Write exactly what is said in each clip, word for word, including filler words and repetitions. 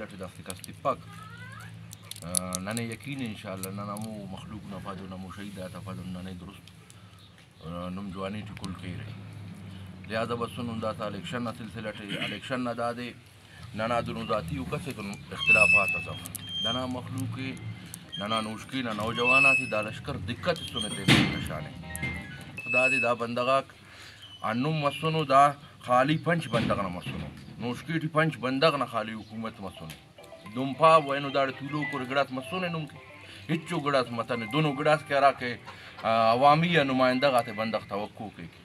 ٹی دافتے کس تپک۔ آ، ننے یقین ءِ انشاءاللہ نن ہمو مخلوق نا پد ان، ہمو شہید آتا پد ان ننے درست، آ، نم جوانی ٹی کل کیرہ۔ لہذا بسنن داسہ الیکشن نا سلسلہ ٹی، الیکشن نا دادے ننا دنو ذاتی و کس ایتون اختلافات اس اف۔ ننا مخلوق ءِ، ننا نوشکے نا نوجوان آتے دا لشکر دکہ تسنے تینا کشانے۔ دادے دا بندغ آک ہندن مسنو، دا خالی پنچ بندغ نا مسنو، نوشکے ٹی پنچ بندغ نا خالی حکومت مسنے۔ نم پاو اینو داڑے تولوک و گڑاس مسنے نم کہ، ہچو گڑاس متنے، دنو گڑاس کہ ہراکہ، آ، عوامی آ نمائندہ غاتے بندغ توقع کیک۔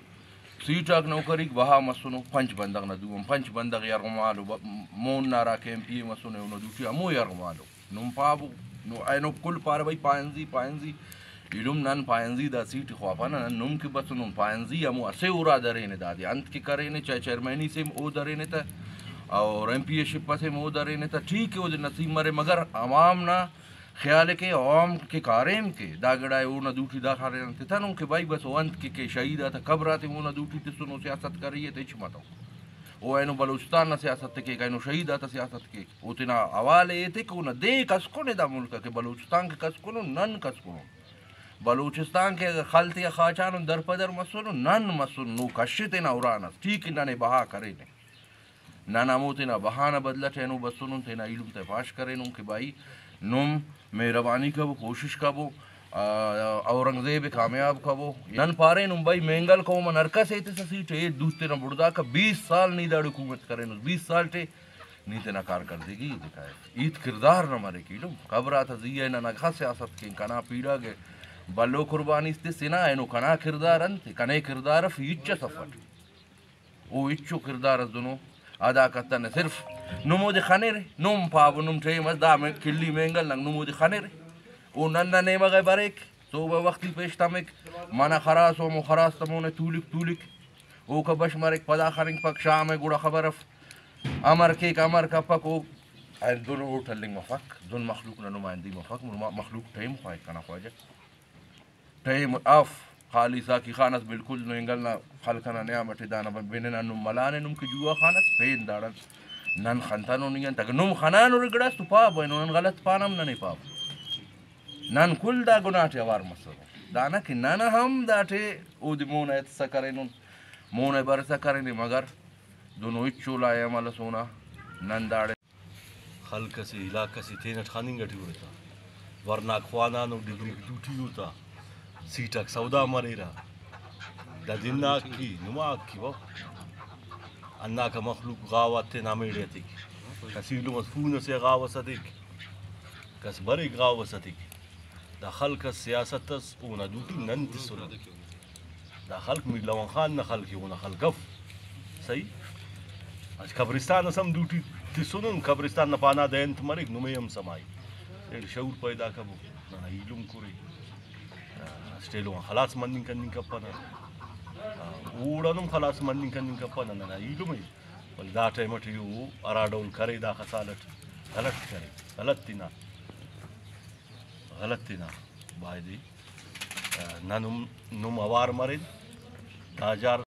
سیٹ آک نوکریک بہا مسنو، پنچ بندغ نا دوم، پنچ بندغ یرغمالو، ب-، مون نا ہراکہ ایم پی اے مسنے اونا دوٹی ہمو یرغمالو۔ نم پابو، نو اینو کل پارہ بھئی پائنزی، پائنزی۔ ایلم نن پائنزی دا سیٹ خواپنہ، نن نم کہ بسنن پائنزی ہمو اسہ ارا درینے دادے۔ انت کہ کرینے، چاہے چیئرمینی سے ہم او درینے تہ، اور ایم پی اے شپ سے ہم او درینے تہ، ٹھیک ہے، اودے نصیب مرے، مگر عوام نا خیال ءِ کہ عوام کہ کاریم کے، دا گڑا ءِ اونا دوٹی دا خارے آن تتنن کہ بھائی بس او انت کہ، کہ شہید آتا قبر آتے اونا دوٹی تسن، او سیاست کری ءِ تہ ہچ متو۔ او اینو بلوچستان نا سیاست ءِ کیک، اینو شہید آتا سیاست کیک۔ او تینا حوال ءِ ایتک، اونا دے کسکنے دا ملک آ کہ بلوچستان کہ کسکنن، نن کسکنن۔ بلوچستان کہ اگہ خل تیا خاچانن درپدر مسنن، نن مسن، نو کش تینا اران اس، ٹھیک ہے، ننے بہا کرینے۔ نن ہمو تینا بہا نا بدلہ ٹی اینو بسنن، تینا ایلم تے پاش کرینن کہ بھائی نم مہربانی کبو، کوشش کبو، آ، اورنگزیب ءِ کامیاب کبو۔ نن پارینن بھائی مینگل قوم آن ہر کس ایتسہ سیٹ ءِ، ایت دوست تینا بڑداکہ، بیس سال نی داڑے حکومت کرینس، بیس سال ٹی نی تینا کارکردگی ءِ دکھائے۔ ہیت کردار نا مریک ایلم۔ قبر آتا زی آ نن اگہ سیاست کین، کنا پیڑاگ ءِ بھلو قربانی اس تس ہنا، اینو کنا کردار انت ءِ؟ کنے کردار اف، ہچ اس افٹ۔ او ہچو کردار اس دنو ادا کتنہ، صرف نم اودے خنرے، نم پابو، نم ٹائم اس دا مے-، کلی مینگل نن نم اودے خنرے، او نن نا نیمہ غا بریک، صوبہ وختی پیش تمک، منہ خراس و ہمو خراس تا مونے تولک تولک، اوکا بش مریک، پدا خننگ پک، شام ءِ گڑا خبر اف، امر کیک، امر کپک، او اینو دن ووٹ ہلنگ مفک، دن مخلوق نا نمائندگی مفک، نما-، مخلوق ٹائم خواہک کنا خواجہ۔ ٹائم اف، خالی ساقی خان اس بالکل نینگل نا خلق ئنا نیام ئٹی دانا بن-، بننا نم ملانے نم کہ جوا خان اس پین داڑان نن خنتانو نی انت۔ اگہ نم خنانرے گڑاس تو پاو اینو نن غلط پانہ ہم ننے پاو۔ نن کل دا گناہ ٹی اوار مسرہ۔ دانا کہ نن ہم داٹے اودے مون آ ایتسا کرینن، مون آ برسا کرینے، مگر دنو ہچو لائحہ عمل اس اونا نن داڑے خلق اسے، علاقہ سے تینٹ خننگ ٹی ارے تا۔ ورناک خوانانو، ڈگری دوٹی ءُ تا، سیٹ آک سودا مریرہ۔ دا دن آک کی، نما آک کی بابا۔ ہنداکا مخلوق غاو آتے نا میڑے اتیک۔ کس ایلم اس فون اسے غاو اس اتیک۔ کس بریک غاو اس اتیک۔ دا خلق اس، سیاست اس، اونا دوٹی نن تسنہ۔ دا خلق میر لون خان نا خلق ءِ، اونا خلق اف۔ صحیح؟ اچ قبرستان اس ہم دوٹی تسنن، قبرستان نا پانادہ انت مریک، نمے ہم سما ءِ۔ ایڑے شعور پیدا کبو، ننا ایلم کرے۔ آ، اسٹ ایلم آن خلاص مننگ کننگ کپنہ۔ آ، اوڑان ہم خلاص مننگ کننگ کپنہ، ننا ایلم ءِ۔ ولے دا ٹائم ٹی او ہرا ڈول کرے داخہ سال اٹ غلط کرے، غلط تینا، غلط تینا بایدے، آ، نن ہم، نم اوار مرین۔ دا جار